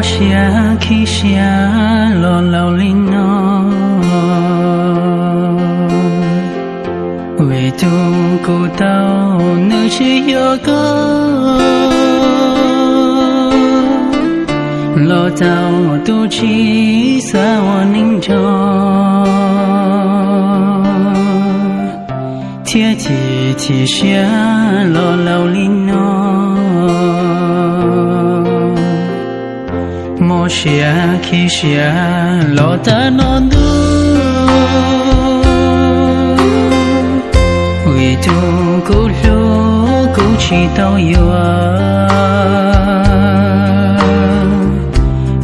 Siab khib siab los laus li no, vim tus kuv tau nws tsis yog koj, los tau tus tsis xav ua neej nrog, thiab chim chim siab los laus li no. Mob siab khib siab los tag no ntuj, vim tus kuv hlub kuv tsis tau yuav,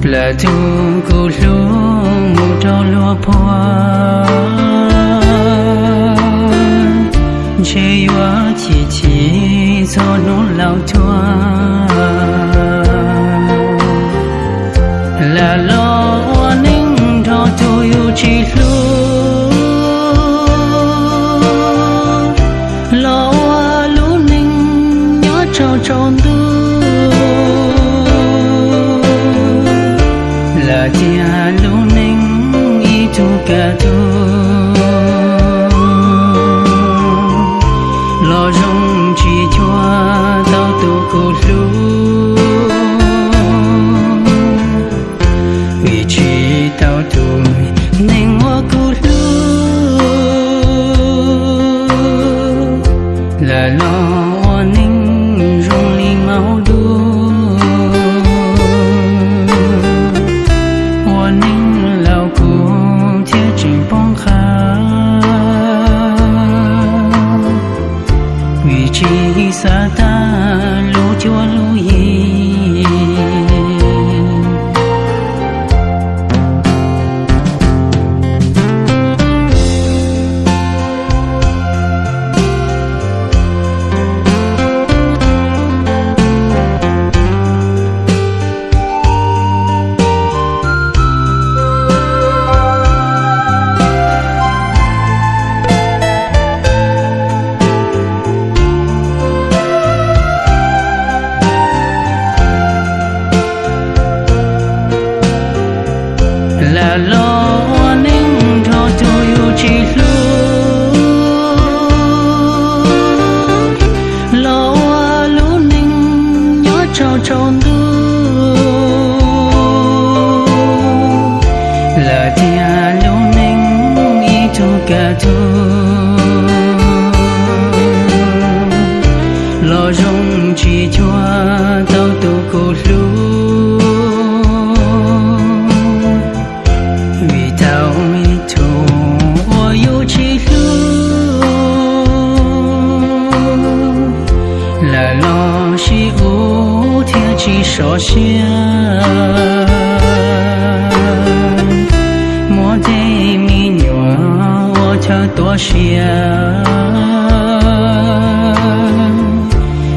plam tus kuv hlub mus rau luag puag, ntshe yuav chim chim txog hnub laus tuag. Lam los ua neej nrog tus yus tsis hlub, los ua lub neej nyob tsaus tsaus ntuj, lam tias lub neej ib tug kaj ntug, los zoo tsis cuag tau tus kuv hlub, vim tsis tau tus neeg uas kuv hlub. Lam los ua neej zoo li maub dub, ua neej laus kuv thiaj tseem poob qab, vim tsis xav tag lub cuab lub yig. Lam los ua neej nrog tus yus tsis hlub, los ua lub neej nyob tsaus tsaus ntuj, lam tias lub neej ib tug kaj ntug, los zoo tsis cuag tau tus kuv hlub, vim tau ib tug uas yus tsis hlub. Lam los sib ua thiab tsis sov siab, muab tej me nyuam ua chaw tuav siab,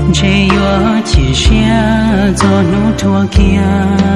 ntshe yuav chim siab txog hnub tuag kiag.